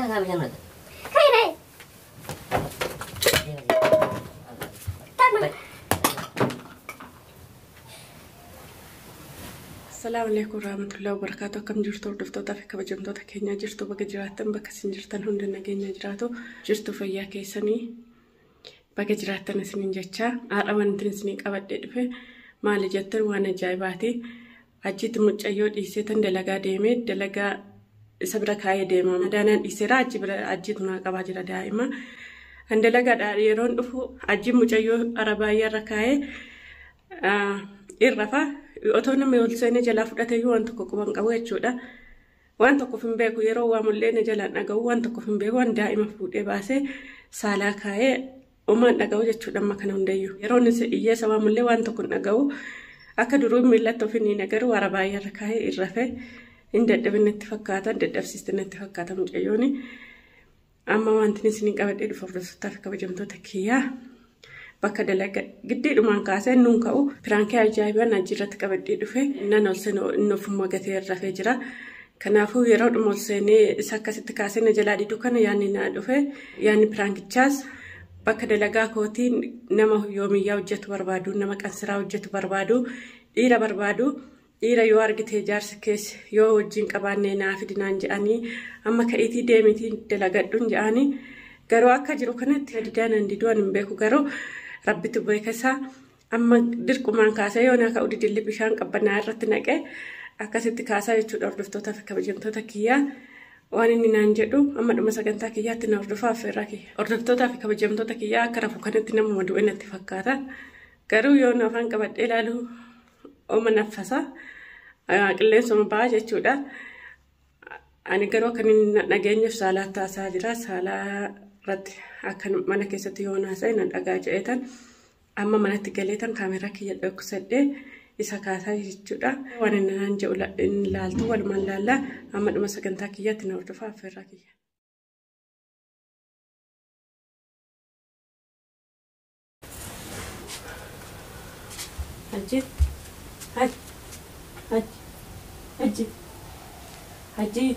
Daa bishaan naqe. Kaire. Tama. Assalaamu alaikum warahmatullahi wabarakatuh. Akkam jirtu hordoftootaa fi kabajamtoota keenyaa jirtu bakka jiraattan bakka isin jirtan hunda nageenya jiraatu jirtu fayyaa keessanii bakka jiraattan isiniin jecha haadha wanti isinii qabadhee dhufe maali jettan waan ajaa'ibaati. Achitti mucayyoo dhiisee tan dalagaa deemee dalagaa isa bira kaa'ee deema. Madaanaan dhiiseera achi bira achiitu naa qabaa jira daa'ima. An dalagaadha yeroon dhufu achi mucayyoo arabaayyaa irra kaa'ee irrafa otoo namni ol seenee jalaa fudhateeyyuu waan tokko quban qabu jechuudha. Waan tokkoof hin beeku yeroo waamullee na jalaan dhaga'u waan tokkoof hin beeku waan daa'ima fuudhee baasee saalaa kaa'ee uumaan dhaga'u jechuudha amma kana hundayyuu. Yeroon hiyyeessa waamullee waan tokko hin dhaga'u akka duruu miillatti ofiin hin agaruu arabaayyaa irra kaa'ee irrafe hin dadhabin natti fakkaata dadhabsiiste natti fakkaata mucayyooni. Amma wanti isin qabadhee dhufu hordoftootaa fi kabajamtoota kiyyaa. Bakka dalagaa giddeedhumaan kaasee nuun ka'u piraankii ajaa'ibaan achirratti qabadhee dhufe nan ol seenuu inni ofummaa gatee rafee jira. Kanaafuu yeroo dhuma ol seenee isa akkasitti kaasee na jalaa diduu kana yaadni na dhufe yaadni piraankichaas bakka dalagaa kootiin nama yoomiyyaa hojjetu barbaadu nama qansiraa hojjetu barbaadu dhiira barbaadu. Dhiira yoo argite jaarsi keessa yoo wajjin qabaanne naa fidinaan jedhanii amma ka'iitii deemitii dalagadhuun jedhanii garuu akka jiru kanatti didaan diduun hin beeku garuu rabbitu beekasaa amma dirqumaan kaasee yoo naa ka'u didilli bishaan qabbanaa irratti naqee akkasitti kaasaa jechuudha hordoftootaa fi kabajamtoota kiyyaa waan inni naan jedhu amma dhuma sagantaa kiyyaatti na hordofaa affeerraa kiyya. Hordoftootaa fi kabajamtoota kiyyaa akka rafu kanatti nama du'e natti fakkaata garuu yoo na afaan qabadhee ilaalu ooma naffasa qilleensuma ba'a jechuudha. Ani garuu akka inni nageenyaaf saalaa taasaa jira. Saalaa irratti akka mana keessatti yoo naasa'e nan dhagaa je'eetan amma manatti galeetan kaameraa kiyya dhoksadhee isa kaasaa jechuudha. Waan inni naan jedhu inni ilaaltu walumaan laallaa amma dhuma sagantaa kiyyaatti na hordofaa affeerraa kiyya. Hajji Hajji Hajji Hajji Hajji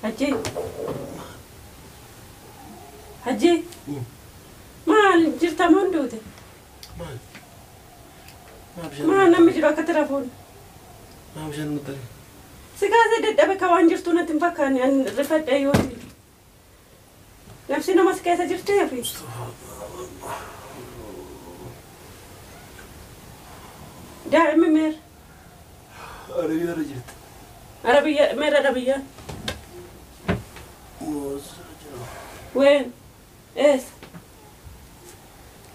Hajji Hajji maal jirta moo duute? Maal? Maal namni jiru akkatti rafuun? Maa bishaan nutti? Si kaasee dadhabe ka waan jirtu natti hin fakkaanne ani rifadhee yoo ta'e. Nafsi namas keessa jirti fi. Daa'imni meer? Arabiyyaa irra jirti. Arabiyyaa meer arabiyyaa? Ween eessa?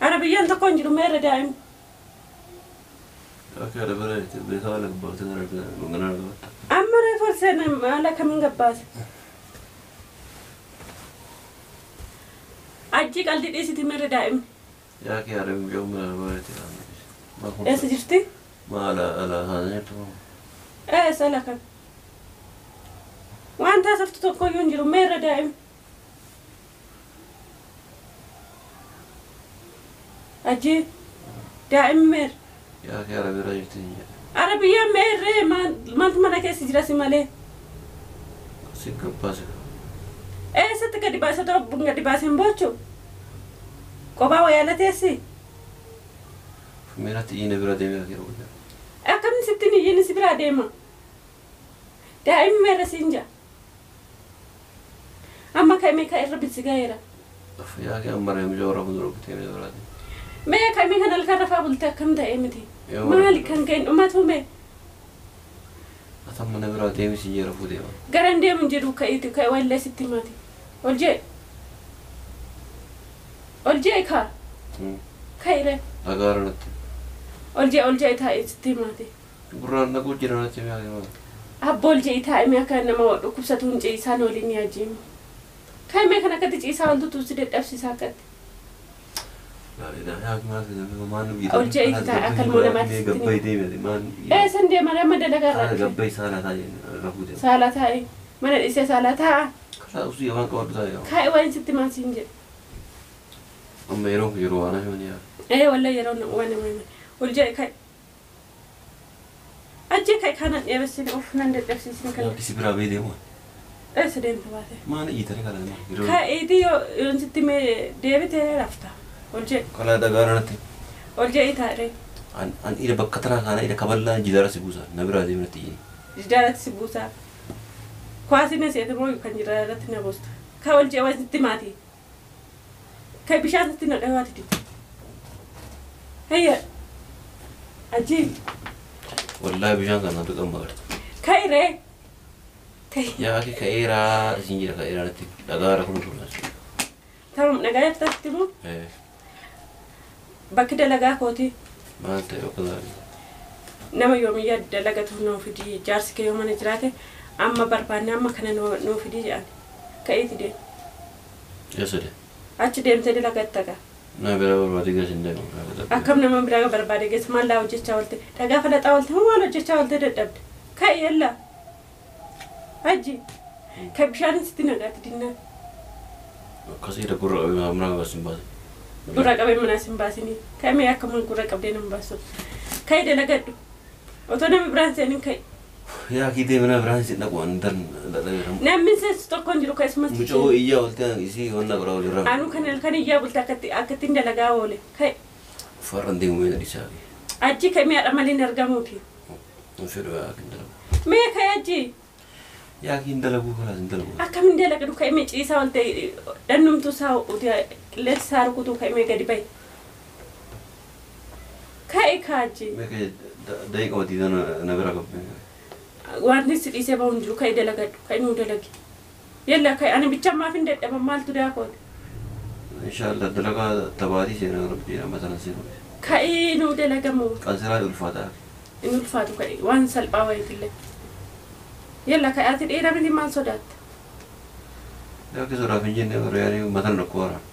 Arabiyyaan tokko hin jiru meerra daa'imni? Akka arabiyyaa jirti beekaa haala gabbaatee arabiyyaa gabbaata. Amma reefu ol seenaa haala kamiin gabbaase? Achi qalbii dhiisiti meerra daa'imni? Yaa kee arabiyyaa mana arabiyyaa jirti. Eessa jirti? Maala ala haala jirtu. Eessa ala kam? Waan taasiftu tokkoyyuu hin jiru meerra daa'imni? Aji daa'imni meerra? Yaa kee arabiyyaa jirti. Arabiyyaan meerree maaltu mana keessa jira si malee? Si gabbaase. Eessatti gadi baase ta'u gadi baase hin boochu? Kophaa wayyaala teessi? Meeratti iyyina bira deemee akka yeroo guddaa. Akkamni sitti hin iyyini si biraa deema? Daa'imni meerra siin jira. Amma ka'imee ka irra bitsi ga'eera. Yaa kee amma reemu jawara fuuldura kutee bira deema. Mee ka'imee kan halkan rafaa bulte akkam ta'ee miti? Maali kan ka'in dhumatu mee? Atam mana biraa deemi siin jira fuudhee. Garan deemu hin jedhu ka'iiti ka'e wallee sitti himati. Ol jee. Ol jee kaa. Ka'ire. Dhagaara natti. Ol jee taa'ee sitti himati. Gurraan naquu jira natti mi'a maali? Abbo ol jee taa'ee mi'a kan nama dhukkubsatu hin ciisaan waliin ni ajiimu. Ka'imee kan akkatti ciisaa wantoota si dadhabsiisaa akkatti. Ol jee taa'ee akka ilmoo namaatti sitti hima. Eessan deema amma dalagaa irraa. Gabbai saalaa taa'ee rafuu deema. Saalaa taa'ee mana dhiisee saalaa taa'a. Karaa usii afaan qabadhu taa'ee. Kaa'e waan sitti maasiin jedhu. Amma yeroon kun yeroo waan himani yaa. Ee wallahi yeroon waan himani. Ol jedhe ka'i. Achi ka'i kanan dheeressine of nan dadhabsiisne kan. Yaa si biraa bee deemu. Eessa deemta baate? Maal iyyitanii kana deema? Ka'iitii yoon sitti mee deebitee rafta. Ol jedhe. Kalaa dhagaa natti. Ol jedhe taa'ee. An ila bakka tanaa kana ila kaballaa jidaara si buusa. Na biraa deemu natti iyyini. Jidaaratti si buusa. Kuwaasi na seete moo kan jidaaratti na buusta. Ka ol jedhe waan sitti maatii. Ka bishaan sitti naqee waati dibba. Hayya. Ajiib. Wallahi bishaan kana tuqan magarta. Ka'iree. Ka'i. Yaa akki ka'eeraa isin jira ka'eeraa natti dhagaara kun kunas. Tamam dhagaa jirtatti moo? Ee. Bakki dalagaa kooti. Maal ta'e bakka gaarii? Nama yoomiyyaa dalagatu nuu fidii jaarsi kee yoo mana jiraate amma barbaanne amma kana nuu fidii jedhan. Ka'iiti deemi. Eessa deemi? Achi deemtee dalagatta gaa. Nama biraa barbaade geessu hin deemu. Akkam nama biraa barbaade geessu maal laa hojjechaa oolte dhagaa falaxaa oolte moo maal hojjechaa oolte dadhabde. Ka'i yallaa. Hajji. Ka bishaan sitti naqaati dinnaan. Akkasii gurra qabee mana qabas hin baasin. Gurra qabee manaas hin baasinii. Ka'i mee akkuma gurra qabdee nama baasu. Ka'i dalagadhu. Otoo namni biraan seenin ka'i. Yaa kiitee mana biraan sin dhaqu an dan dadhabeera. Namni seensu tokko hin jiru keessumas. Mucoo iyyaa oolte isii wanna biraa walirraa. Anuu kan halkan iyyaa bulte akkattiin dalagaa oole. Ka'i. Farran deemu mee dhiisaa. Achi ka'i mi'a malee hin argamuuti. Hin fedhu yaa hin dalagu. Mee ka'i achi. Yaa hin dalaguu kalaas hin dalagu. Akkamiin dalagdu ka'i mee ciisaa oolte dhannumtuu isaa qilleensa isaa rukutuu ka'i mee gadi ba'i. Ka'i kaaji. Mee ka'i daqiiqa matii na bira qabbe. Wanti si dhiisee bahu hin jiru ka'i dalagadhu ka'i nuu dalagi. Yalla ka'i ani bicha maaf hin dadhaban maaltu daakooti. Inshaallah dalagaa tabaatii seenaa rabbi amma sana seenuu. Ka'i nuu dalagamu. Qansiraa ulfaataa. Inni ulfaatu ka'i waan salphaa wayiitillee. Yalla ka'i ati dheeraa miti maal sodaatta? Yaa sodaaf hin jenne warra yaanii mataan dhukkuba waraana.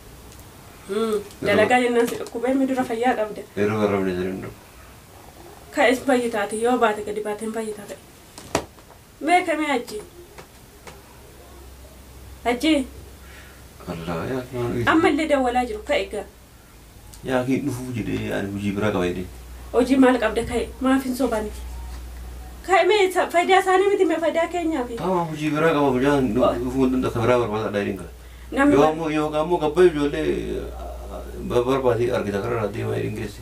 Dalagaa jennaan si dhukkubee mi dura fayyaa qabda. Yeroo barraabne sirriin dhukku. Ka'is fayyitaati yoo baate gadi baate hin fayyitaa ta'e. Mee kamii achi? Achi? Allah yaa maal Ammallee dawwalaa jiru ka'i gaa. Yaa kii dhufuu jedhee ani hojii biraa qaba jedhee. Hojii maal qabda ka'i maaf hin sobani? Ka'i mee faayidaa isaanii miti mee faayidaa keenyaafi? Tamam hojii biraa qaba mucaan dhufuu hin danda'u biraa barbaada jedheen ka'a. Namni Yoo ammoo yoo ammoo gabba ijoollee barbaadee argita karaa deemaa jedheen geessi.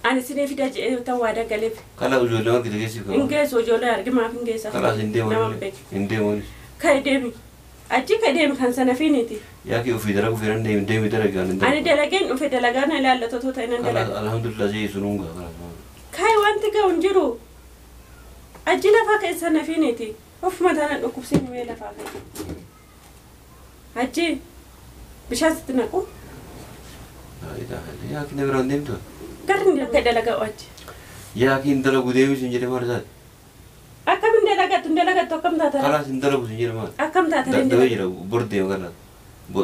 Ani sinee fidaa jedhee ta'uu waadaa galeef. Kalaa ijoollee argita geessi. Hin geessu ijoollee argi maaf hin geessa. Kalaas hin deemu. Nama hin beeku. Hin deemu. Ka'i deemi. Achi ka'i deemi kan sana fiiniti. Yaa kii ofii dalagu feeran deemi deemi dalagaan hin Ani dalageen dhufe dalagaa na ilaallatu ta'e nan Kalaas dalaga. alhamdulillah jee sunuun gaa kalaas. Ka'i wanti ga'u hin jiru. Achi lafaa keessa na fiiniti. Of mataa na dhukkubsiin mee lafaa ka'e. Achi bishaan sitti naqu. Yaa kii na biraan deemtu. Garri hin deemu dalagaa achi. Yaa kii hin dalagu deemi sin jedhee maal isaati? Akkam hin dalagattu hin dalagattu akkam taata? Kalaas hin dalagu sin jedhee maal? Akkam taata? Dadhabee jira bor deema kalaas.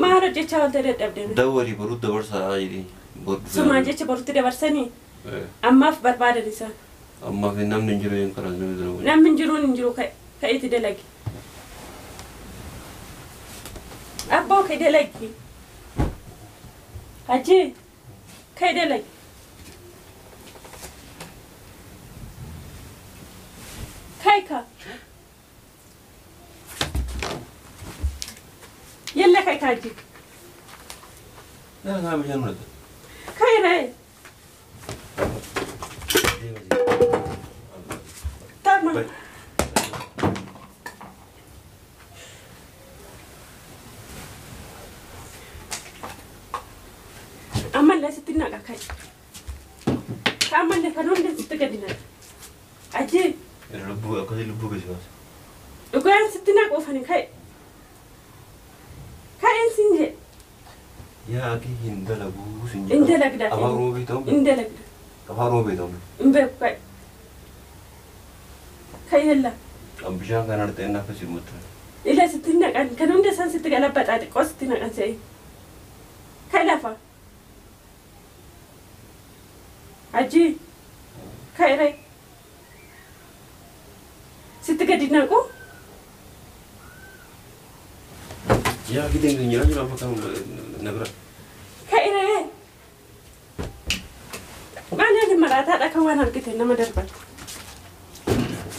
Maal hojjechaa oolte dadhabdee? Dawwalii boruu dabarsaa jedhee. Sumaan jecha borutti dabarsanii ammaaf barbaadan isaan. Ammaaf namni hin jiru hin kalaas namni dalagu. Namni hin jiruun hin jiru ka'iitti dalagi. Abboo ka'i dalagi. Achi ka'i dalagi. Ka'i ka. Yalla ka'i ka achi. Yaa naa bishaan mul'ata. Ka'i ree. Tamam. Ammallee sitti naqa ka'i. Ammallee kan hundi sitti gadi naqa. Achi. Lubbuu akkasii lubbuu gadi baasa. Dhugaan sitti naqu ufani ka'i. Ka'een siin jedhe. Yaa kii hin dalaguu sin jedhe. Hin dalagda. Afaan Oromoo beektamu? Hin dalagda. Afaan Oromoo beektamu? Hin beeku ka'i. Ka'i yalla. An bishaan kana artee inni akkasii mutta. Ila sitti naqan kan hunda isaan sitti galabbaxaa xiqqoo sitti naqan se'e. Ka'i lafa. Achi. Ka'i ree. Sitti gadi naqu. Yaa kii deemtu hin jiran jiru amma kan na bira. Ka'i ree. Maraataadha kan waan argite nama darbatti.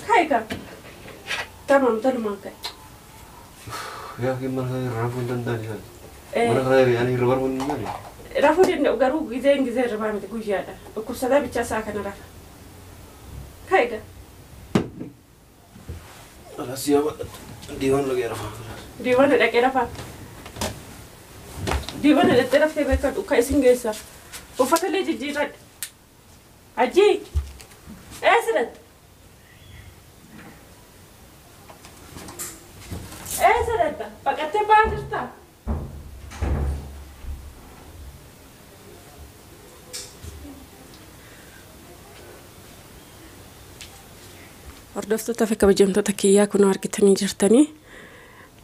Kaayikaa. Tamam tolumaan ka'e. Yaa mana kana rafuu hin danda'ani. Mana kana ani hirriba rafuu hin danda'ani. Rafuu danda'u garuu gizeen gizeen hirribaa miti guyyaadha. Dhukkubsataa bichaa isaa kana rafa. Kaayikaa. Alas yaa diiwaan dhaqee rafaa. Diiwaan dhaqee rafaa. Diiwaan dhaqee raftee beekadhu ka isin geessa. Uffata illee jijjiirradha. Hajji. Eessa dhatte? Eessa dhatta? Baqattee ba'aa jirtaa? Hordoftoota fi kabajamtoota kiyyaa kunoo argitanii jirtanii.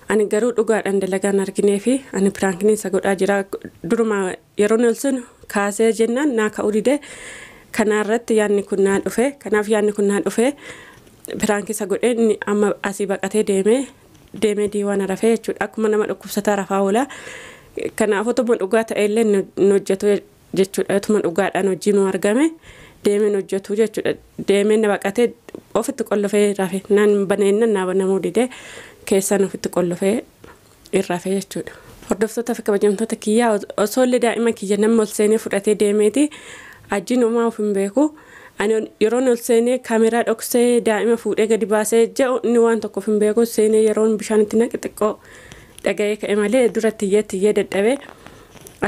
Ani garuu dhugaadhaan dalagaan arginee fi ani piraankiin isa godhaa jira. Duruma yeroo ol seenu kaasee jennaan naa ka'uu didee kanaarratti yaadni kun naa dhufe. Kanaaf yaadni kun naa dhufe piraankii isa godhee inni amma asii baqatee deemee diiwaana rafee jechuudha. Akkuma nama dhukkubsataa rafaa oola. Kanaaf otuma dhugaa ta'e illee hin hojjetu jechuudha. Otuma dhugaadhaan hojiin nu argame deemeen hojjetu jechuudha. Deemeen na baqatee ofitti qollofee rafe. Naan baneennan naa banamuu didee keessaan ofitti qollofee irrafe jechuudha. Hordoftoota fi kabajamtoota kiyyaa osoo illee daa'ima kiyya namni ol seenee fudhatee deemeeti ajjiin homaa of hin beeku. Ani yeroon ol seenee kaameraa dhoksee daa'ima fuudhee gadi baasee jedhu inni waan tokkoof hin beeku. Seenee yeroon bishaan itti naqe xiqqoo dhaga'ee ka'e malee duratti iyyee dadhabee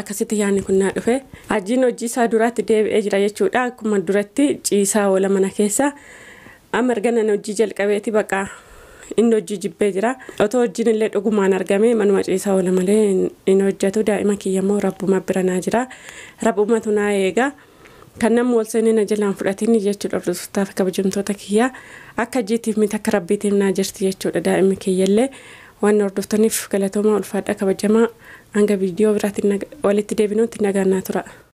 akkasitti yaadni kun naa dhufe. Ajjiin hojii isaa duraatti deebi'ee jira jechuudha. Akkuma duratti ciisaa oola mana keessa. Amma erga nan hojii jalqabeeti baqa inni hojii jibbee jira. Otoo hojiin illee dhugumaan argame manuma ciisaa oola malee hin hojjetu. Daa'ima kiyya immoo rabbuma bira naa jira. Rabbumatu naa eega. Kan namni wal seenee na jalaan fudhatiin jechuudha. Hordoftoota fi kabajamtoota kiyyaa akka jiitiif miti akka rabbiitiif naa jirti jechuudha. Daa'imni kiyya illee waan hordoftaniif galatooma ulfaadha kabajamaa hanga viidiyoo biraatiin walitti deebinuutti nagaan naa tura.